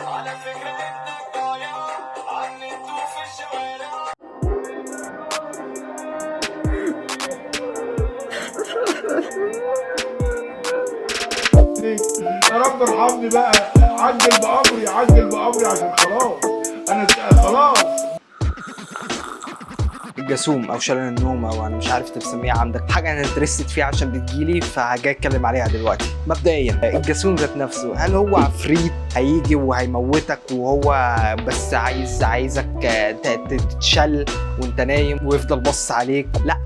على فكرة انك ضايع عني في الشوارع. يا رب ارحمني بقى، عجل بأمري عجل بأمري عشان خلاص انا خلاص. الجاسوم او شلل النوم او انا مش عارف تسميها عندك حاجه، انا interested فيها عشان بتجيلي، فجاي اتكلم عليها دلوقتي. مبدئيا الجاسوم ذات نفسه، هل هو عفريت هيجي وهيموتك وهو بس عايزك تتشل وانت نايم ويفضل بص عليك؟ لا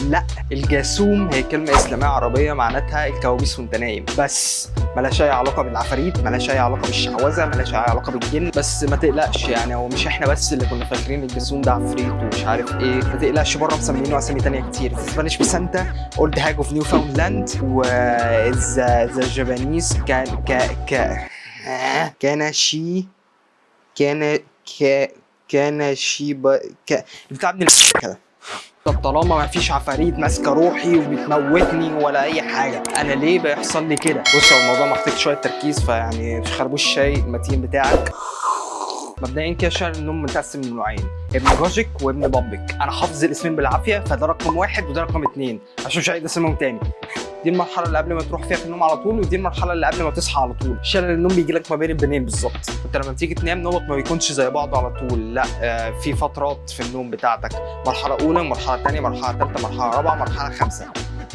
لا، الجاسوم هي كلمة إسلامية عربية معناتها الكوابيس وانت نايم، بس ملهاش أي علاقة بالعفاريت، ملهاش أي علاقة بالشعوذة، ملهاش أي علاقة بالجن. بس ما تقلقش، يعني هو مش احنا بس اللي كنا فاكرين الجاسوم ده عفريت ومش عارف ايه، ما تقلقش، بره مسمينه أسامي تانية كتير. Spanish pesanta، old hag of Newfoundland، و the Japanese كان ك ك كان شي كان ك كان شي ك بتاع ابن كده. طب طالما ما فيش عفاريت ماسكه روحي وبتموتني ولا اي حاجه، انا ليه بيحصل لي كده؟ بص، هو الموضوع محتاج شوية تركيز، فيعني مش خربوش الشاي المتين بتاعك. مبدئيا كده شلل النوم متقسم لنوعين، hypnagogic و hypnopompic. انا حافظ الاسمين بالعافيه، فده رقم واحد وده رقم اتنين عشان مش عايز اسمهم تاني. دي المرحلة اللي قبل ما تروح فيها في النوم على طول، ودي المرحلة اللي قبل ما تصحى على طول. شلل النوم بيجي لك ما بين البنين بالظبط. انت لما بتيجي تنام نومك ما بيكونش زي بعضه على طول، لا، في فترات في النوم بتاعتك، مرحلة اولى، مرحلة ثانية، مرحلة ثالثة، مرحلة رابعه، مرحلة خامسة.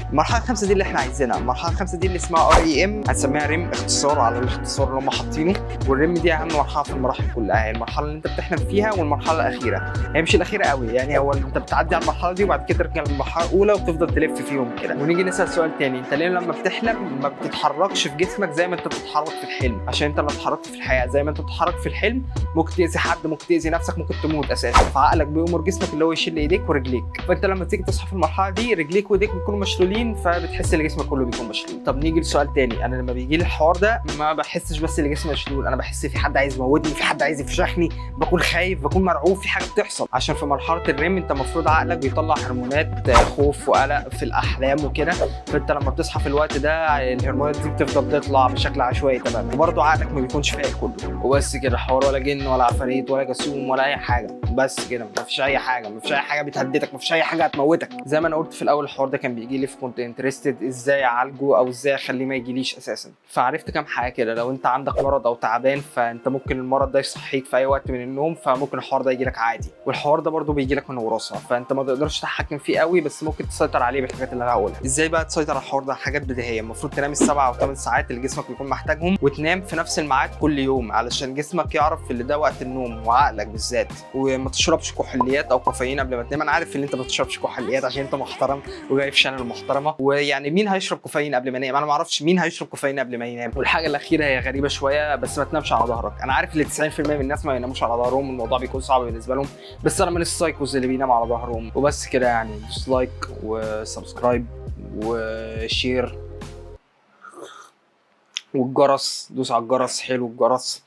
المرحلة الخامسة دي اللي احنا عايزينها، المرحلة الخامسة دي اللي اسمها REM، هنسميها REM اختصار على الاختصار اللي هم حاطينه. وال REM دي اهم مرحلة في المراحل كلها، هي المرحلة اللي انت بتحلم فيها والمرحلة الاخيرة. هي مش الاخيرة قوي يعني، هو انت بتعدي على المرحلة دي وبعد كده ترجع للمرحلة الاولى وبتفضل تلف فيهم كده. ونيجي نسال سؤال تاني، انت ليه لما بتحلم ما بتتحركش في جسمك زي ما انت بتتحرك في الحلم؟ عشان انت لو اتحركت في الحياة زي ما انت بتتحرك في الحلم ممكن تاذي حد، ممكن تاذي نفسك، ممكن تموت اساسا. فعقلك بيأمر جسمك اللي هو يشيل ايديك ورجليك، فانت لما تيجي تصحى في المرحلة دي رجليك وايديك بيكونوا مشلولين، فبتحس ان جسمك كله بيكون مشلول. طب نيجي لسؤال تاني، انا لما بيجي لي الحوار ده ما بحسش بس ان جسمي مشلول، انا بحس في حد عايز يموتني، في حد عايز يفشخني، بكون خايف، بكون مرعوب، في حاجة بتحصل. عشان في مرحلة ال REM انت المفروض عقلك بيطلع هرمونات خوف وقلق في الاحلام وكده، فانت لما بتصحى في الوقت ده الهرمونات دي بتفضل تطلع بشكل عشوائي تماما، وبرضه عقلك ما بيكونش فايق كله. وبس كده، حوار ولا جن ولا عفاريت ولا جاسوم ولا اي حاجة، بس كده مفيش اي حاجة، مفيش اي حاجة بتهددك، مفيش اي حاجة هتموتك. زي ما انا قلت في الاول، الحوار ده كان بيجي لي في كنت interested ازاي اعالجه او ازاي اخليه ما يجيليش اساسا. فعرفت كام حاجة كده، لو انت عندك مرض او تعبان فانت ممكن المرض ده يصحيك في اي وقت من النوم، فممكن الحوار ده يجي لك عادي. والحوار ده برده بيجي لك من وراثه، فانت ما تقدرش تتحكم فيه قوي، بس ممكن تسيطر عليه بالحاجات اللي انا هقولها. ازاي بقى تسيطر على الحوار ده؟ حاجات بديهية، المفروض تنام ال7 او 8 ساعات اللي جسمك بيكون محتاجهم، وتنام في نفس الميعاد كل يوم علشان جسمك يعرف ان ده وقت النوم وعقلك بالذات. وما تشربش كحوليات او كافيين قبل ما تنام. انا عارف ان انت ما بتشربش كحوليات عشان انت محترم وجاي في channel محترمه، ويعني مين هيشرب كافيين قبل ما ينام؟ انا ما اعرفش مين هيشرب كافيين قبل ما ينام. والحاجة الاخيرة هي غريبة شوية، بس ما تنامش على ظهرك. انا عارف ان 90% من الناس ما يناموش على ظهرهم، الموضوع بيكون صعب بالنسبة لهم، بس انا من ال psychos اللي بينام على ظهرهم. وبس كده يعني، دوس like و subscribe و share والجرس، دوس على الجرس، حلو الجرس،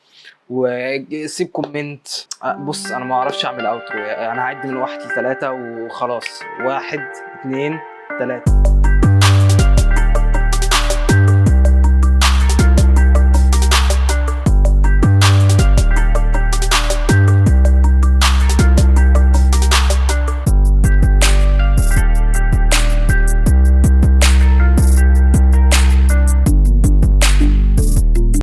وسيب comment. بص انا ما اعرفش اعمل outro، انا هعد من 1 ل 3 وخلاص. 1 2 3.